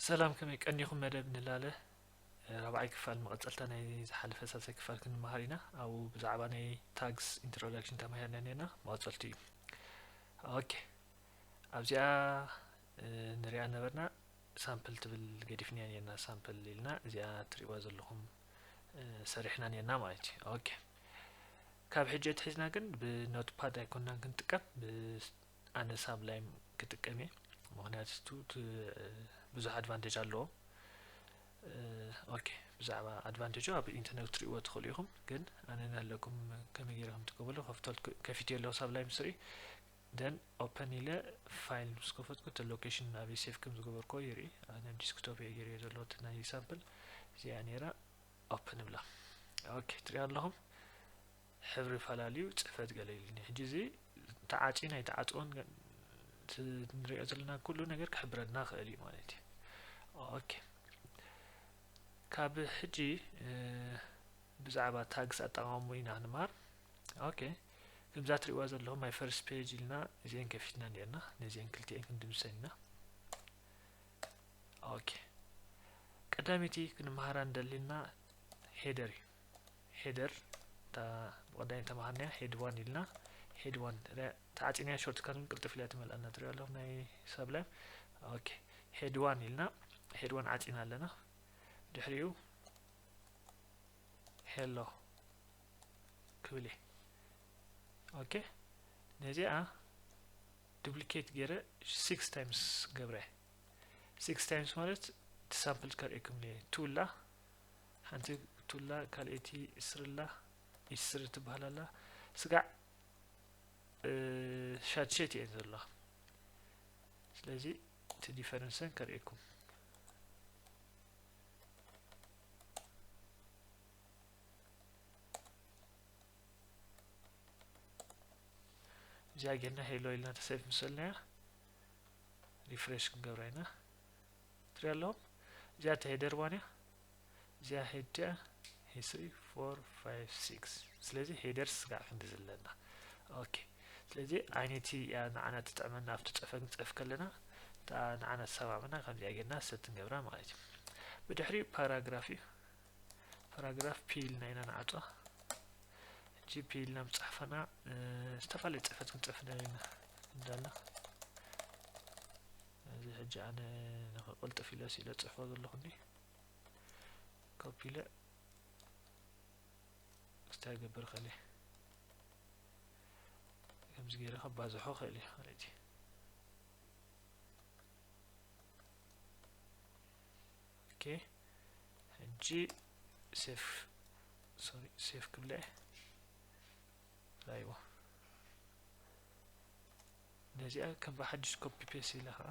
ሰላም፣ ከመይ ቀኒኹም? መደብ ንላለ ራብዓይ ክፋል መቐጸልታ ናይ ዝሓለፈ ሳልሳይ ክፋል ክንመሃር ኢና። ኣብኡ ብዛዕባ ናይ ታግስ ኢንትሮዳክሽን ተማሂርና ነርና፣ መቐጸልቱ እዩ። ኦኬ፣ ኣብዚኣ ንሪኣ ነበርና ሳምፕል ትብል ገዲፍና ነርና፣ ሳምፕል ኢልና እዚኣ ትሪእዋ ዘለኹም ሰሪሕና ነርና ማለት እዩ። ኦኬ፣ ካብ ሕጂ ኣትሒዝና ግን ብኖትፓድ ኣይኮንናን ክንጥቀም፣ ብ ኣነ ሳብላይም ክጥቀም እየ፣ ምኽንያቱ ብዙሕ ኣድቫንቴጅ ኣለዎ። ኦኬ፣ ብዛዕባ ኣድቫንቴጁ ኣብ ኢንተርኔት ክትሪእዎ ትኽእሉ ኢኹም፣ ግን ኣነ ናለኩም ከመይ ገይረ ከም ትጥቀምሉ ከፍተል-፣ ከፊት ኣለኹ ሳብላይም ስሪ። ደን ኦፐን ኢለ ፋይል ምስ ከፈትኩ እቲ ሎኬሽን ናበይ ሴቭ ከም ዝገበርክዎ ይርኢ። ኣነ ኣብ ዲስክቶፕ እየ ገይረዮ ዘለኹ እቲ ናይ ሳምፕል እዚኣ ነይራ። ኦፕን እብላ። ኦኬ፣ ትሪኣ ኣለኹም ሕብሪ ፈላልዩ ጽሕፈት ገለ ኢሉኒ። ሕጂ እዚ ተዓጽዩ ናይ ተዓጽዎን ገ-፣ እቲ ንሪኦ ዘለና ኩሉ ነገር ክሕብረና ክእል እዩ ማለት እዩ። ኦኬ፣ ካብ ሕጂ ብዛዕባ ታግስ ኣጠቓቕሙ ኢና ንመሃር። ኦኬ፣ ከምዛ ትሪእዋ ዘለኹም ማይ ፈርስት ፔጅ ኢልና እዚአን ከፊትና ነርና፣ ነዚአን ክልቲአን ክንድምሰን ኢና። ኦኬ፣ ቀዳመይቲ ክንመሃራ እንደሊና ሄደር እዩ። ሄደር እታ ብቐዳይ ተማሃርናያ ሄድ ዋን ኢልና፣ ሄድ ዋን ተዓጺናያ፣ ሾርትካት እውን ቅልጥፍ ኢላ ትመልኣና ትሪኦ ኣለኹም ናይ ሳብላይም። ኦኬ፣ ሄድ ዋን ኢልና ሄድ ዋን ዓጺና ኣለና። ድሕሪኡ ሄሎ ክብል እየ። ኦኬ፣ ነዚኣ ዱፕሊኬት ገይረ ሲክስ ታይምስ ገብረ። ሲክስ ታይምስ ማለት እቲ ሳምፕል ከርእየኩም እየ። ቱላ ሓንቲ ቱላ፣ ካልኣይቲ ኢስርላ፣ ኢስር ትበሃል ኣላ። ስጋዕ ሻድሸት እየን ዘለዋ። ስለዚ እቲ ዲፈረንሰን ከርእየኩም። እዚኣ ጌርና ሄሎ ኢልና ተሰፍ ምሰልናያ ሪፍሬሽ ክንገብራ ኢና። ትሪኣ ኣለኹም? እዚኣ እታ ሄደር ዋን እያ። እዚኣ ሄድ እያ። ሂስትሪ ፎር ፋይቭ ሲክስ። ስለዚ ሄደር ስጋዕ ክንዲ ዘለና። ኦኬ፣ ስለዚ ዓይነቲ እያ ንዓና ትጥዕመና። ኣብቲ ጽሑፍ ክንጽሕፍ ከለና እታ ንዓና ትሰማምና ከምዚኣ ጌርና ሰት ንገብራ ማለት እዩ። ብድሕሪኡ ፓራግራፍ እዩ። ፓራግራፍ ፒ ኢልና ኢና ንዓጽዋ። ሕጂ ፒ ኢልና ምጽሓፈና፣ እ፣ ዝተፈላለየ ጽሕፈት ክንጽሕፍ ንደሊ ኢና እንዳልና። እዚ ሕጂ ኣነ ንኽቕልጥፍ ኢለ ስኢለ ጽሕፎ ዘለኹኒ። ኮፒ ኢለ ክስታይ ገብር ኸሊ ከምዚ ገይረ ከባዝሖ ኸእል እየ ማለት እዩ። ኦኬ፣ ሕጂ ሴፍ፣ ሶሪ፣ ሴፍ ክብለ እየ። ራይዎ። ነዚኣ ከም ብሓድሽ ኮፒ ፔስት ኢለ ኸዓ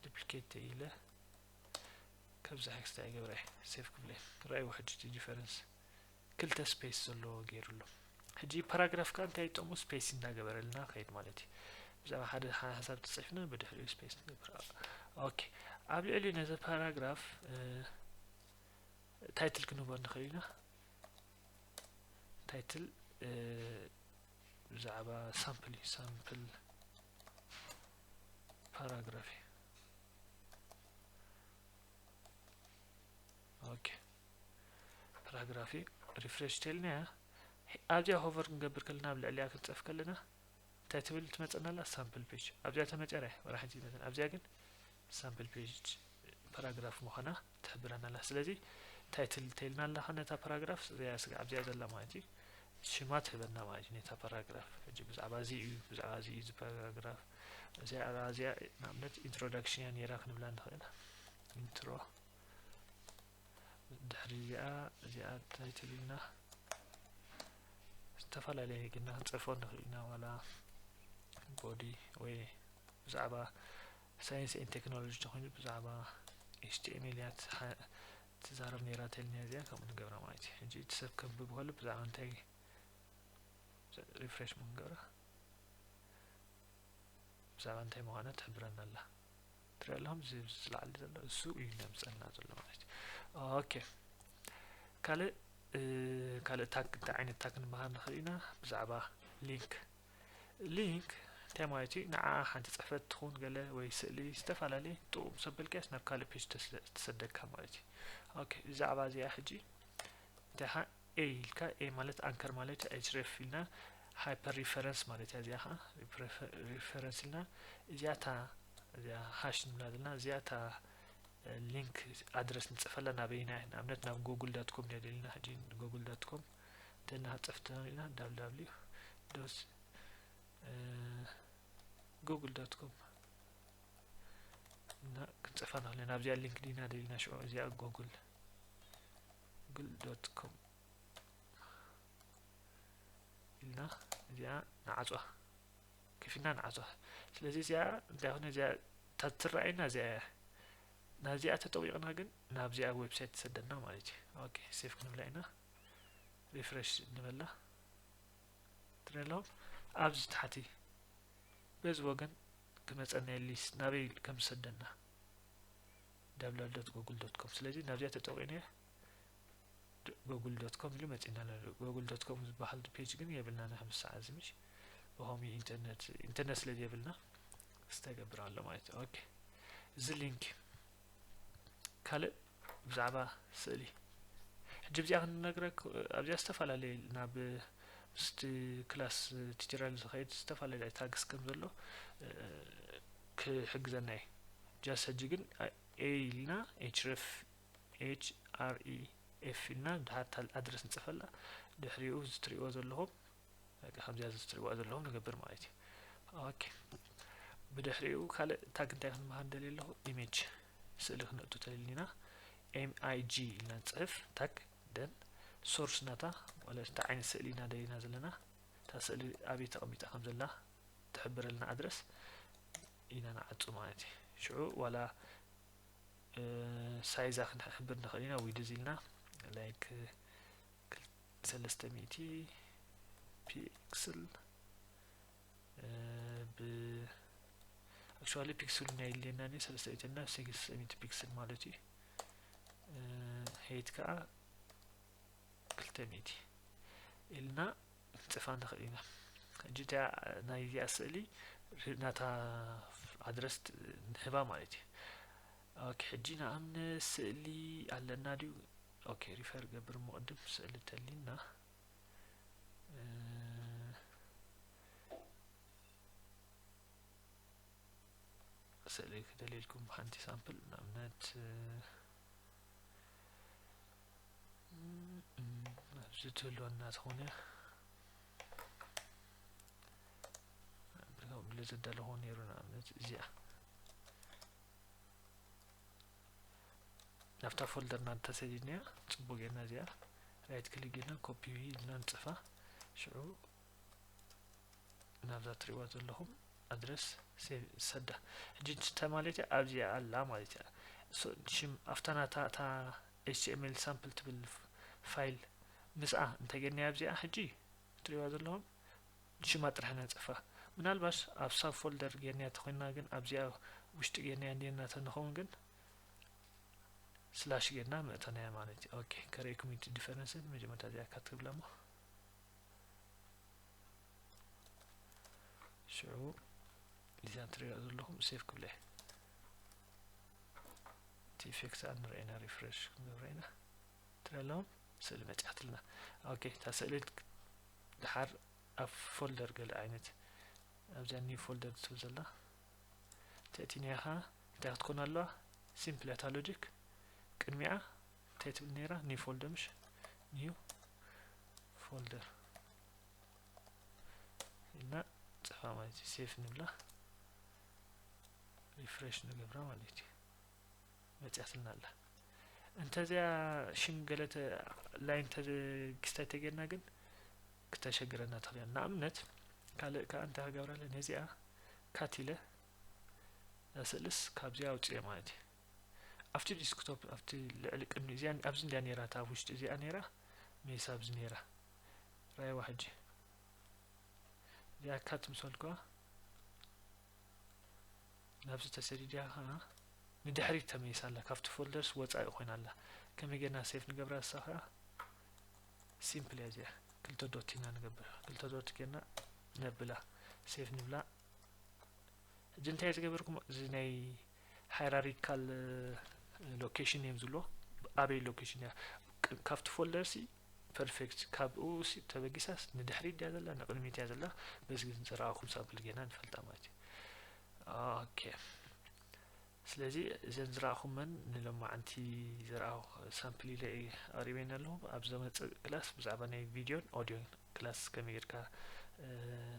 ዱፕሊኬት ኢለ ከብዛ ሕክስታ ይገብረ እየ። ሴፍ ክብለ እየ። ራይዎ ሕጂ እቲ ዲፈረንስ። ክልተ ስፔስ ዘለዎ ገይሩሉ። ሕጂ ፓራግራፍ ከኣ እንታይ ጥቕሙ? ስፔስ እንዳገበረልና ከይድ ማለት እዩ። ብዛዕባ ሓደ ሓ-፣ ሓሳብ ተጽሒፍና ብድሕሪኡ ስፔስ ንገብር። ኦኬ፣ ኣብ ልዕሊኡ ነዚ ፓራግራፍ፣ እ፣ ታይትል ክንህቦ ንኽእል ኢና። ታይትል፣ እ፣ ብዛዕባ ሳምፕል እዩ። ሳምፕል ፓራግራፍ እዩ። ኦኬ፣ ፓራግራፍ እዩ። ሪፍሬሽ ተልና እያ። ኣብዚኣ ሆቨር ክንገብር ከለና፣ ኣብ ልዕሊኣ ክንጽፍ ከለና እንታይ ትብል ትመጸና ኣላ? ሳምፕል ፔጅ። ኣብዚኣ ተመጸረ ወላ ሓንቲ ይመጸና። ኣብዚኣ ግን ሳምፕል ፔጅ ፓራግራፍ ምዃና ትሕብረና ኣላ። ስለዚ ታይትል ተልና ኣለኻ ነታ ፓራግራፍ እዚኣ ስጋ ኣብዚኣ ዘላ ማለት እዩ። ሽማ ትህበና ማለት እዩ ነታ ፓራግራፍ። ሕጂ ብዛዕባ እዚ እዩ፣ ብዛዕባ እዚ እዩ እዚ ፓራግራፍ። እዚኣ፣ እዚኣ ንኣብነት ኢንትሮዳክሽን እያ ነይራ ክንብላ ንኽእል። ኢንትሮ። ድሕሪ እዚኣ፣ እዚኣ እንታይ ትብልና? ዝተፈላለየ ግና ክንጽሕፎ ንኽእል ኢና፣ ዋላ ቦዲ ወይ ብዛዕባ ሳይንስ ኤንድ ቴክኖሎጂ ተኾይኑ ብዛዕባ ኤች ቲ ኤም ኤል እያ ትሓ-፣ ትዛረብ ነይራ ተልኒያ እዚኣ፣ ከምኡ ንገብራ ማለት እዩ። ሕጂ እቲ ሰብ ከንብብ ከሎ ብዛዕባ እንታይ ሪፍሬሽ ክንገብራ? ብዛዕባ እንታይ ምዃና ትሕብረና ኣላ። ትሪኦ ኣለኹም፣ እዚ ኣብዚ ላዕሊ ዘሎ እሱ እዩ ዘምፀልና ዘሎ ማለት እዩ። ኦኬ፣ ካልእ፣ እ፣ ካልእ ታግ፣ እንታይ ዓይነት ታግ ክንበሃል ንኽእል ኢና? ብዛዕባ ሊንክ፣ ሊንክ እንታይ ማለት እዩ? ንዓ ሓንቲ ጽሕፈት ትኹን ገለ ወይ ስእሊ ዝተፈላለየ ጥቑም ሰበልካያስ ናብ ካልእ ፔጅ ተሰደካ ማለት እዩ። ኦኬ፣ ብዛዕባ እዚኣ ሕጂ እንታይ ኻ ኤ ኢልካ፣ ኤ ማለት ኣንከር ማለት ኤች ሬፍ ኢልና፣ ሃይፐር ሪፈረንስ ማለት እያ። እዚኣ ኻ ሪፈረንስ ኢልና፣ እዚኣ እታ እዚኣ ሃሽ ንብላ ዘለና፣ እዚኣ እታ ሊንክ ኣድረስ ንጽፈላ ናበይና? ንኣብነት ናብ ጎግል ዶት ኮም ደሊልና ሕጂ ጎግል ዶት ኮም እንተና ጽፍትና ኢና ዳብሊው ዶት ጎግል ዶት ኮም እና ክንጽፋ ንኽእል ኢና። ኣብዚኣ ሊንክ ዲና ደሊና ሽዑ እዚኣ ጎግል ጎግል ዶት ኮም ኢልና እዚኣ ንዓጽዋ፣ ከፊትና ንዓጽዋ። ስለዚ እዚኣ እንታይ ኾነ እዚኣ እታ ትረኣየና እዚኣ እያ። ናብዚኣ ተጠዊቕና ግን ናብዚኣ ዌብሳይት ትሰደና ማለት እዩ። ኦኬ፣ ሴፍ ክንብላ ኢና። ሪፍሬሽ ንበላ። ትረለኹም ኣብዚ ታሕቲ በዚ ወገን ክመጸና የሊስ ናበይ ከም ዝሰደና www.google.com። ስለዚ ናብዚኣ ተጠቂነ google.com ኢሉ መጺና ኣሎ። google.com ዝበሃል ፔጅ ግን የብልና ንሕምስ ሰዓት እዚ ምሽ ብኸምኡ ኢንተርነት ኢንተርነት ስለ የብልና ዝተገብር ኣሎ ማለት እዩ። ኦኬ፣ እዚ ሊንክ ካልእ ብዛዕባ ስእሊ ሕጂ ብዚኣ ክንነግረክ ኣብዚኣ ዝተፈላለየ ናብ ምስቲ ክላስ ቲቸራል ዝኸይድ ዝተፈላለየ ታግስ ከም ዘሎ ክሕግዘና እዩ። ጃስ ሕጂ ግን ኤ ኢልና ኤች ሬፍ ኤች ኣር ኢ ኤፍ ኢልና ድሓር ኣድረስ ንፅፈላ። ድሕሪኡ እዚ ትሪእዎ ዘለኹም በቃ ከምዚኣ እዚ ትሪእዋ ዘለኹም ንገብር ማለት እዩ። ኦኬ፣ ብድሕሪኡ ካልእ ታግ እንታይ ክንመሃር ደልየ ኣለኹ? ኢሜጅ ስእሊ ክነእቱ ተደሊና ኤም ኣይ ጂ ኢልና ንፅሕፍ። ታግ ደን ሶርስ ናታ ማለት እንታይ ዓይነት ስእሊ ኢና ደሊና ዘለና እታ ስእሊ ኣበይ ተቐሚጣ ከም ዘላ ትሕብረልና ኣድረስ ኢና ንዓጹ ማለት እዩ። ሽዑ ዋላ ሳይዛ ክንሕብር ንኽእል ኢና። ዊድዝ ኢልና ላይክ ሰለስተ ሚእቲ ፒክስል ብ actually ፒክስሉ ናይ ሌና ኒ ሰለስተ ሚእቲ እና ሰለስተ ሚእቲ ፒክስል ማለት እዩ። ሄይት ከዓ ክልተ ሚእቲ ኢልና ክንጽፋ ንኽእል ኢና። ሕጂ እታ ናይዚኣ ስእሊ ናታ ኣድረስ ንህባ ማለት እዩ። ኦኬ፣ ሕጂ ንኣብነት ስእሊ ኣለና ድዩ? ኦኬ፣ ሪፈር ገብር እሞ ቅድም ስእሊ ተሊና ስእሊ ክደልየልኩም ሓንቲ ሳምፕል ንኣብነት ኣብዚ ትህልወና ዝኾነ ብለ ዘዳለኹ ነይሩ ንኣብነት እዚኣ ናብታ ፎልደርና እንተሰዲድናያ ጽቡቅ ጌርና እዚኣ ራይት ክሊክ ጌርና ኮፒ ኢልና ንጽፋ። ሽዑ ናብዛ ትሪእዋ ዘለኹም ኣድረስ ሰዳ ሕጂ እንተ ማለት ኣብዚኣ ኣላ ማለት እያ። ሽም ኣብታ ናታ እታ ኤች ቲ ኤም ኤል ሳምፕል ትብል ፋይል ምስኣ እንተጌርናያ ኣብዚኣ ሕጂ ትሪእዋ ዘለኹም ሽማ ጥራሕ ነጽፋ። ምናልባት ኣብ ሳብ ፎልደር ጌርናያ ተኾይና ግን ኣብዚኣ ውሽጢ ጌርናያ እንዲና ተንኸውን ግን ስላሽ ጌርና መእተናያ ማለት እዩ። ኦኬ፣ ከርእየኩም እቲ ዲፈረንስን መጀመርታ እዚኣ ካት ክብላ እሞ ሽዑ እዚኣ ትሪእዋ ዘለኹም ሴፍ ክብለ እቲ ኢፌክት ኣንረኤና ሪፍሬሽ ክንገብረ ኢና። ትረለውን ስእሊ መጽሓትልና። ኦኬ፣ እታ ስእሊ ድሓር ኣብ ፎልደር ገለ ዓይነት ኣብዚኣ ኒው ፎልደር ትብል ዘላ ተእቲናያ ኸዓ እንታይ ክትኮን ኣለዋ? ሲምፕል እታ ሎጂክ ቅድሚኣ እንታይ ትብል ነይራ? ኒው ፎልደር ምሽ ኒው ፎልደር እና ጽፋ ማለት እዩ። ሴፍ ንብላ ሪፍሬሽ ንገብራ ማለት እዩ። መጽያትና ኣላ እንተዚኣ ሽም ገለ ላይን ክስታይ ተጌርና ግን ክተሸግረና ትኽእል እያ። ንኣብነት ካልእ ከዓ እንታይ ክገብረለ ነዚኣ ካት ኢለ ስእልስ ካብዚኣ ኣውፅኤ ማለት እዩ። ኣብቲ ዲስክቶፕ ኣብቲ ልዕሊ ቅድሚ እዚኣ ኣብዚ እንዲያ ነይራ እታ ኣብ ውሽጢ እዚኣ ነይራ መይሳ ኣብዚ ነይራ ራይዋ ሕጂ እዚኣ ካት ምስ በልኩዋ ናብዚ ተሰዲድያ ከዓ ንድሕሪት ተመይሳ ኣላ። ካብቲ ፎልደርስ ወፃኢ ኮይና ኣላ። ከመይ ጌርና ሴፍ ንገብራ? እሳ ከዓ ሲምፕል እያ እዚኣ። ክልተ ዶት ኢና ንገብር። ክልተ ዶት ጌርና ነብላ። ሴቭ ንብላ። ሕጂ እንታይ ዝገበርኩም፣ እዚ ናይ ሃይራሪካል ሎኬሽን እዮም ዝብሎ። ኣበይ ሎኬሽን እያ? ካብቲ ፎልደር ሲ ፐርፌክት፣ ካብኡ ተበጊሳስ ንድሕሪት ድያ ዘላ ንቅድሚት እያ ዘላ? በዚ ግን ዝረኣኹም ሳምፕል ጌና ንፈልጣ ማለት እዩ። ኦኬ፣ ስለዚ እዘን ዝረኣኹመን ንሎማዓንቲ ዝረኣኹ ሳምፕል ኢለ ኣቅሪበን ኣለኹ። ኣብ ዝመፅእ ክላስ ብዛዕባ ናይ ቪድዮን ኦዲዮን ክላስ ከመይ ጌርካ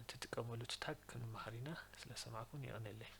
ትጥቀመሉ ትታግ ክንመሃር ኢና። ስለሰማዕኩም የቐንየለይ።